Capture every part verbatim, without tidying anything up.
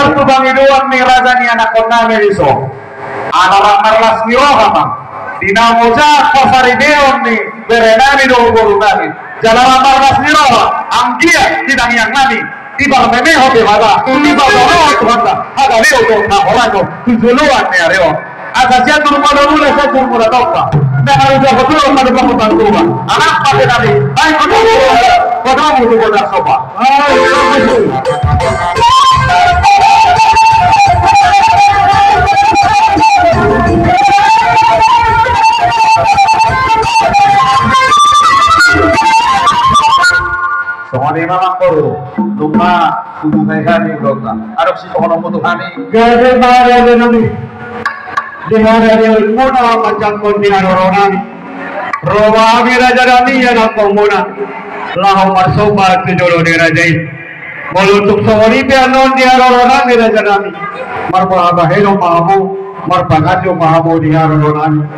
Tu pangidoan ni raja ni anakkonnami dison, ala rap marlas ni roha ma di na mojak pasaripeon ni berenami dohot borunami. Jala rap marlas ni roha anggiat di tangiangnami diparmemehon Debata, diparmemehon Tuhanta hagabeon dohot hahorangon tu joloan ni ari on. Asa sian turpuk mula, sian turpuk mula tompa. Nah, harus dapat dulu pada bangun bantuan. Anak pakai tadi. Ayo, kota, kota, kota, kota, kota. Songon i ma, amangboru, nunga tubu hami, ulaonta. Adong sidohononmu tu hami? Gabe ma, rajanami. Di hami, di muna manjangkon di haroronami. Ro ma hami, rajanami, anakkonmuna, laho marsomba tu jolo ni raja i. Molo tung songon i pe annon di haroronami, rajanami, marboha bahenon ma hamu, marpanganju ma hamu di haroronami.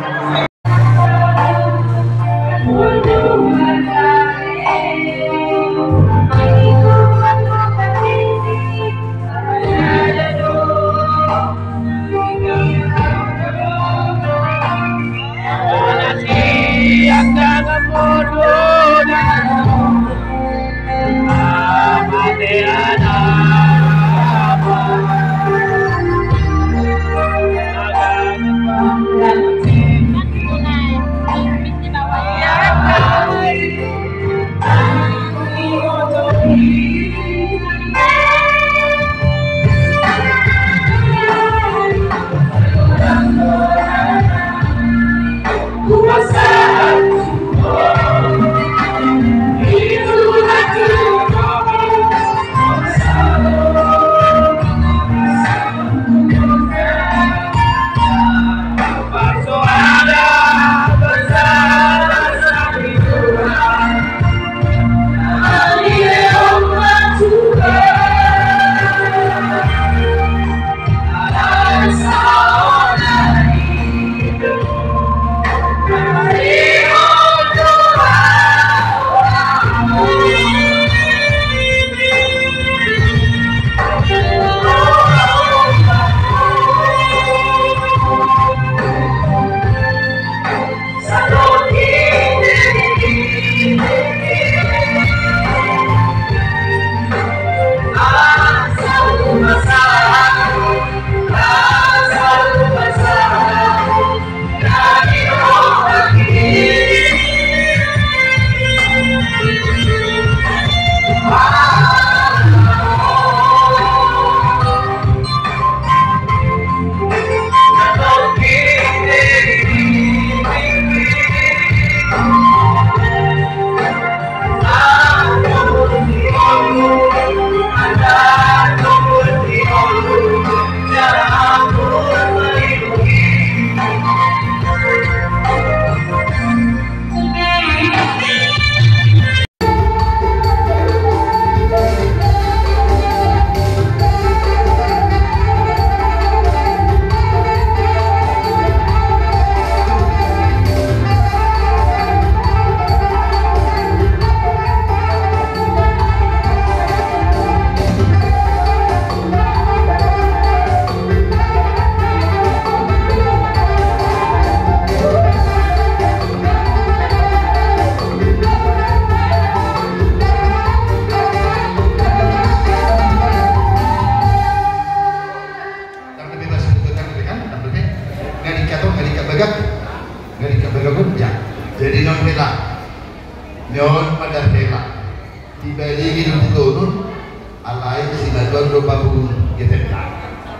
Ndang dope bas, ndang dope kan, ndang dope. Nga dikatong, nga dikabagak, nga dikabagak on, ya. Jadi non hela. Non pada hela. Dibalingi do di tonun, alai sinatuan do pabuhon getetna.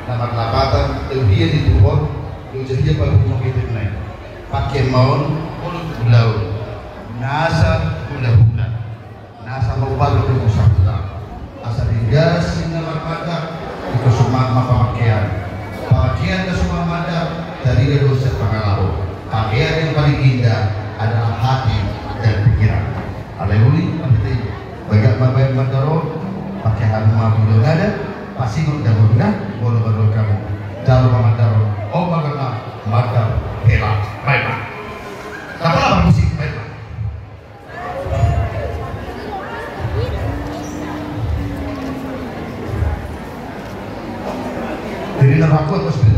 Na marlapatan, loja hia di tuhor, loja hia pabuhon getetna i. Pakean ma on, molo tu ulaon. Nasa hulahula. Nasa maubalu do musa hula. Asa ringgas si na marmata, ingkon suman ma pamakkean. Pamakkean na suman mata, tarida do sian pangalaho. Pakaian yang paling indah adalah hati dan pikiran. Alai uli, ampe te, bagak ma baen mandar on, pake hamu ma bulu nada, pasingot da bulu na, molo mandar hamu. Jalo ma mandar on, on ma gondang, mandar hela, baen ma. Dapola ma musik, baen ma. Aku, aku sudah